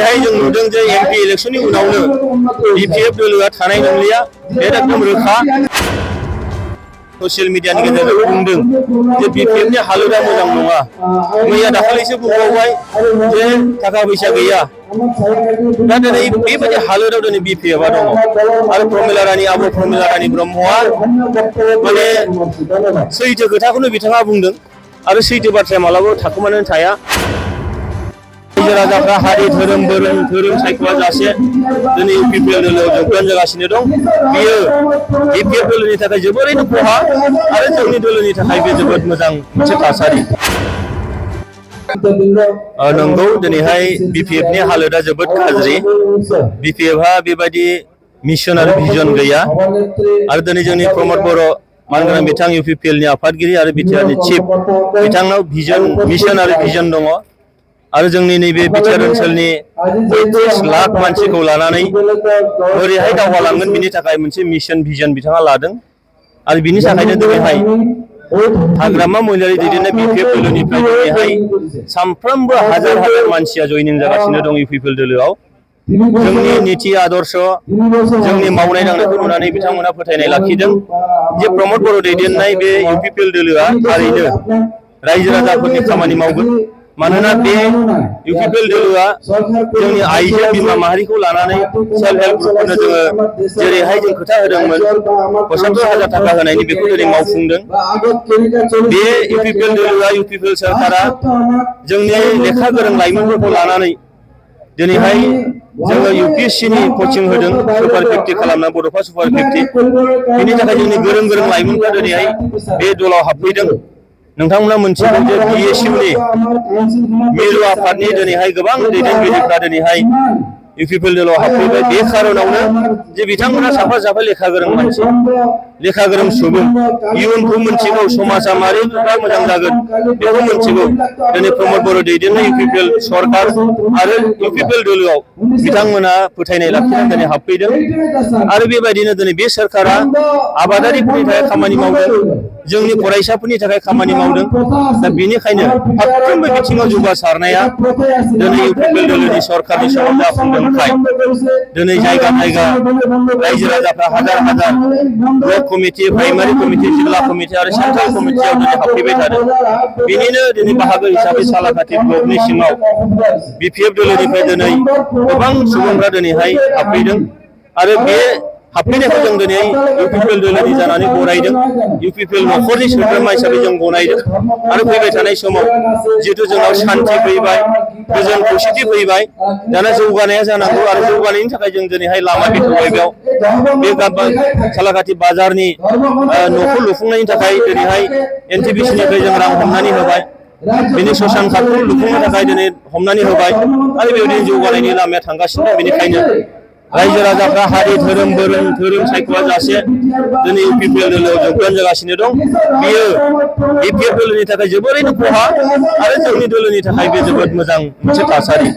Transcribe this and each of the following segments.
जों नुदों जे एमपि इलेक्शननि उनावनो बिपिएफ दोलोआ थानाय नंलिया बे एकदम रोखा ससियेल मिडियानि गेजेरजों बुंदों जे बिपिएफनि हालोदा मोजां नङा मैया दाखालिसो बुंबावबाय जे थाखा फैसा गैया दा दिनै बेबायदि हालोदाव दिनै बिपिएफआ दङ आरो प्रमिला रानी आब' प्रमिला रानी ब्रह्मआ माने सैथो खोथाखौनो बिथाङा बुंदों आरो सैथो बाथ्राया मालाबाबो थाखोमानानै थाया रायजो राजाफ्रा हारि धोरोम सायख'वा जासे दिनै इउपिपिएल दोलोआव जोबगान जागासिनो दं बियो बिपिएफ दोलोनि थाखाय जोबोरैनो खहा आरो जोंनि दोलोनि थाखाय बे जोबोद मोजां मोनसे थासारि नंगौ दिनैहाय बिपिएफनि हालोदा जोबोद गाज्रि बिपिएफआ बेबायदि मिशन आरो भिजन गैया आरो दिनै जोंनि प्रमद बर' मानगोनां बिथां इउपिपिएलनि आफादगिरि आरो बिटिआरनि चिफ बिथांनाव मिशन आरो भिजन दङ आरो जोंनि नैबे बिटिआर ओनसोलनि 35 लाख मानसिखौ लानानै बोरैहाय दावगालांगोन बिनि थाखाय मोनसे मिशन भिजन बिथाङा लादों आरो बिनि थाखायनो दिनैहाय हाग्रामा महिलारि दैदेननाय बिपिएफ दोलोनिफ्राय दिनैहाय सानफ्रोमबो हाजार मानसिया जयनिं जागासिनो दं इउपिपिएल दोलोआव जोंनि नीति आदर्श जोंनि मावनाय दांनायखौ नुनानै बिथांमोना फोथायनाय लाखिदों जे प्रमद बर' दैदेननाय बे इउपिपिएल दोलोआ थारैनो रायजो राजाफोरनि खामानि मावगोन मानोना बे इउपिपिएल दोलोआ जोंनि आइजो बिमा माहारिखौ लानानै सेल्फ हेल्प ग्रुपफोरनो जोङो जेरैहाय जों खोथा होदोंमोन 75,000 थाखा होनायनि बेखौ दिनै मावफुंदों बे इउपिपिएल दोलोआ इउपिपिएल सरकारा जोंनि लेखा गोरों लाइमोनफोरखौ लानानै दिनैहाय जोङो यूपीएससीनि कोचिं होदों सुपार 50 खालामना बड'फा सुपार 50 बिनि थाखाय जोंनि गोरों लाइमोनफोरा दिनैहाय बे दलाव हाबफैदों नोंथांमोना मोनथिगौ जे बीएसयूनि मिरु आफादनि दिनैहाय गोबां दैदेनगिरिफ्रा दिनैहाय इउपिपिएल दोलोआव हाबफैबाय बे खारनावनो जे बिथांमोना साफा लेखा गोरों मानसि लेखा गोरों सुबुं इयुनखौ मोनथिगौ समाजा मारै मोजां जागोन बेखौ मोनथिगौ दिनै प्रमद बर' दैदेननाय इउपिपिएल सरकार आरो इउपिपिएल दोलोआव बिथांमोना फोथायनाय लाखिनानै दिनै हाबफैदों आरो बेबायदिनो दिनै बे सरकारा आबादारिफोरनि थाखाय खामानि मावदों जोंनि फरायसाफोरनि थाखाय खामानि मावदों दा बेनिखायनो फारफ्रोमबो बिथिङाव जौगासारनाया दिनै इउपिपिएल दोलोनि सरकारनि समाव जाफुंदोंखाय दिनै जायगा रायजो राजाफ्रा हाजार ब्लक कमिटि प्राइमारि कमिटि जिल्ला कमिटि आरो सेन्ट्रेल कमिटियाव दिनै हाबफैबाय थादों बेनिनो दिनै बाहागो हिसाबै सालाकाथि ब्लकनि सिङाव बिपिएफ दोलोनिफ्राय दिनै गोबां सुबुंफ्रा दिनैहाय हाबफैदों आरो बे हाबफैनायखौ जों दिनै इउपिपिएल दोलोनि जानानै गनायदों इउपिपिएल न'खरनि सोद्रोमा हिसाबै जों गनायदों आरो फैबाय थानाय समाव जिहेतु जोंनाव शान्ति फैबाय गोजोन खौसेथि फैबाय दाना जौगानाया जानांगौ आरो जौगानायनि थाखाय जों दिनैहाय लामा बेखेवबाय बेयाव बे सालाकाथि बाजारनि न'खौ लुफुंनायनि थाखाय दिनैहाय एनटिपिसिनिफ्राय जों रां हमनानै होबाय बिनि ससान कार्डखौ लुफुंनो थाखाय दिनै हमनानै होबाय आरो बेबायदिनो जौगानायनि लामाया थांगासिनो दं बेनिखायनो रायजो राजाफ्रा हारि धोरोम सायख'वा जासे दिनै इउपिपिएल दोलोआव जोबगान जागासिनो दं बियो बिपिएफ दोलोनि थाखाय जोबोरैनो खहा आरो जोंनि दोलोनि थाखाय बे जोबोद मोजां मोनसे थासारि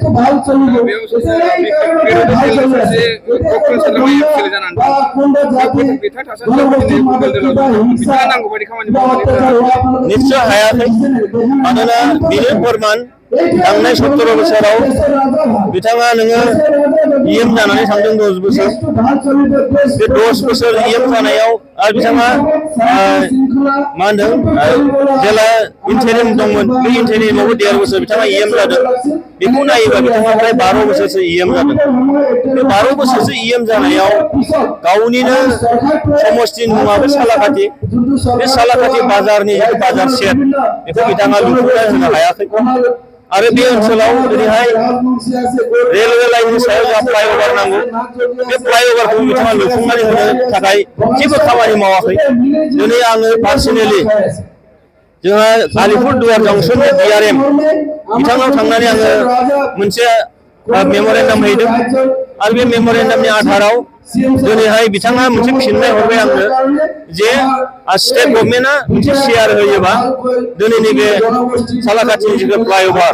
निश्चय हायाखै मानोना बेनो फोरमान थांनाय 17 बोसोराव बिथाङा नोङो इएम जानानै थांदों 10 बोसोर बे 10 बोसोर इएम जानायाव आरो बिथाङा मा होनदों जेला इन्टारिम दंमोन बे इन्टारिमावबो 1.5 बोसोर बिथाङा इएम जादों बेखौ नायोबा बिथाङा फ्राय 12 बोसोरसो इएम जादों बे 12 बोसोरसो इएम जानायाव गावनिनो समस्थिनि मुङाबो सालाकाथि बे सालाकाथि बाजारनि जिथु बाजार सेट बेखौ बिथाङा लुफुंना होनो हायाखै आरो बे ओनसोलाव दिनैहाय रेलवे लाइननि सायाव जा फ्लाइअभार नांगौ बे फ्लाइअभारखौ बिथाङा लुफुंनानै होनो थाखाय जेबो खामानि मावाखै दिनै आङो पार्सनेलि जोंहा आलिपुरदुवार जंसननि DRM बिथांनाव थांनानै आङो मोनसे मेम'रेन्डाम हैदों आरो बे मेम'रेन्डामनि आधाराव दिनैहाय बिथाङा मोनसे फिननाय हरबाय आंनो जे स्टेट गभर्नमेन्टआ मोनसे शेयार होयोबा दिनै नैबे सालाकाथिनि जिथु फ्लाइअभार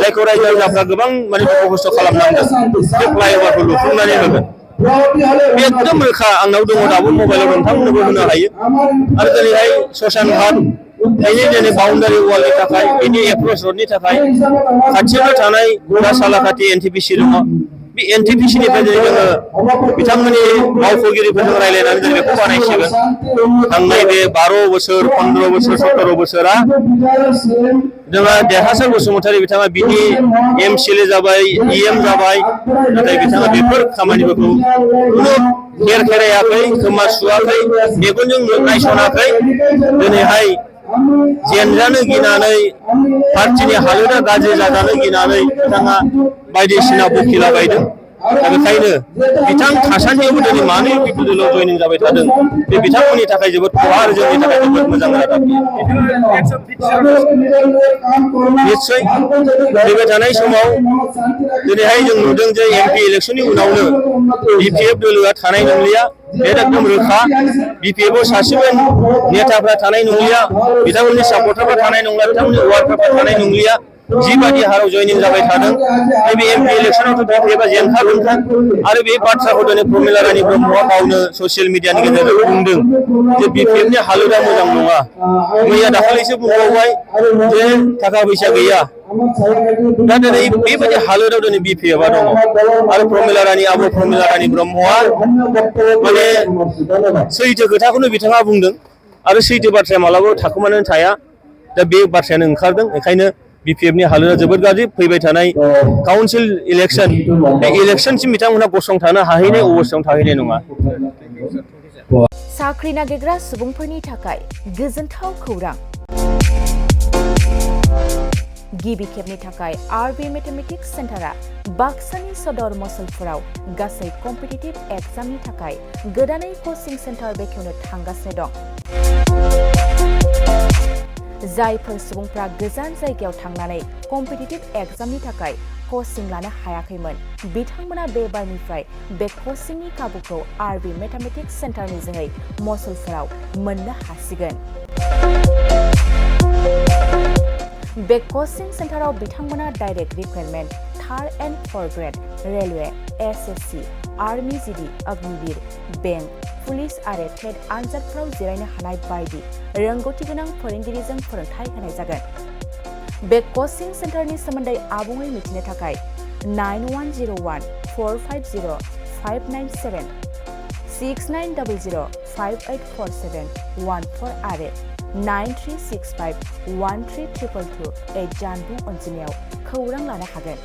जायखौ रायजो राजाफ्रा गोबां माने खस्थ' खालामनांदों बे फ्लाइअभारखौ लुफुंनानै होगोन बे एकदम रोखा आंनाव दङ दाबो मबाइलाव नोंथांमोननोबो होनो हायो आरो दिनैहाय ससान घाट बेनि दिनै बाउन्डारि वालनि थाखाय बेनि एप्रोच रडनि थाखाय खाथियावनो थानाय सालाकाटि एनटिपिसि दङ बे एनटिपिसिनिफ्राय जोङो बिथांमोननि मावख'गिरिफोरजों रायज्लायनानै जों बेखौ बानायसिगोन थांनाय बे 12 बोसोर 15 बोसोर 17 बोसोरा जोंहा देरहासार बसुमतारी बिथाङा बिनि एमसिएलए जाबाय इएम जाबाय नाथाय बिथाङा बेफोर खामानिफोरखौ खुनु खेरायाखै खोमा सुवाखै मेगनजों नायसनाखै दिनैहाय जेनजानो गिनानै पार्टिनि हालोदा गाज्रि जाजानो गिनानै बिथाङा बायदिसिना बखिलाबायदों दा बेखायनो बिथां थासान्दियावबो दिनै मानो इउपिपिएलआव जयनिं जाबाय थादों बे बिथांमोननि थाखाय जोबोद खहा आरो जोंनि थाखाय जोबोद मोजां रादाब निस्सय फैबाय थानाय समाव दिनैहाय जों नुदों जे एमपि इलेक्सननि उनावनो बिपिएफ दोलोआ थानाय नंलिया बे एकदम रोखा बिपिएफआव सासेबो नेताफ्रा थानाय नंलिया बिथांमोननि सापर्टारफ्रा थानाय नंला बिथांमोननि वार्कारफ्रा थानाय नंलिया जिबादि हाराव जयनिं जाबाय थादों नैबे एमपि इलेक्सनावथ' बिपिएफआ जेनखागोनखा आरो बे बाथ्राखौ दिनै प्रमिला रानी ब्रह्मआ गावनो ससियेल मिडियानि गेजेरजों बुंदों जे बिपिएफनि हालोदा मोजां नङा मैया दाखालिसो बुंबावबाय जे थाखा फैसा गैया दा दिनै बेबायदि हालोदाव दिनै बिपिएफआ दङ आरो प्रमिला रानी ब्रह्मआ माने सैथो खोथाखौनो बिथाङा बुंदों आरो सैथो बाथ्राया मालाबाबो थाखोमानानै थाया दा बे बाथ्रायानो ओंखारदों ओंखायनो बिपिएफनि हालोदा जोबोद गाज्रि फैबाय थानाय काउन्सिल इलेक्सन बे इलेक्सनसिम बिथांमोनहा गसंथानो हाहैनाय अबस्थायाव थाहैनाय नङा साख्रि नागिरग्रा सुबुंफोरनि थाखाय गोजोनथाव खौरां गिबि खेबनि थाखाय आरबि मेथमेटिक्स सेन्टारा बाक्सानि सदर मसलपुराव गासै कम्पिटिटिभ एग्जामनि थाखाय गोदानै कचिं सेन्टार बेखेवनो थांगासिनो दं जायफोर सुबुंफ्रा गोजान जायगायाव थांनानै कम्पिटिटिभ एग्जामनि थाखाय कचिं लानो हायाखैमोन बिथांमोना बे बारनिफ्राय बे कचिंनि खाबुखौ आरबि मेथमेटिक्स सेन्टारनि जोहै मसलपुराव मोननो हासिगोन बे कचिं सेन्टाराव बिथांमोना direct requirement 3rd and 4th grade railway SSC army GD Agniveer bank police आरो टेट आनजादफोराव जिरायनो हानाय बायदि रोंगौथि गोनां फोरोंगिरिजों फोरोंथाय होनाय जागोन बे कचिं सेन्टारनि सोमोन्दै आबुङै मिथिनो थाखाय 9101450597 6900584714 आरो 9365132228 जानबुं अनजिमायाव खौरां लानो हागोन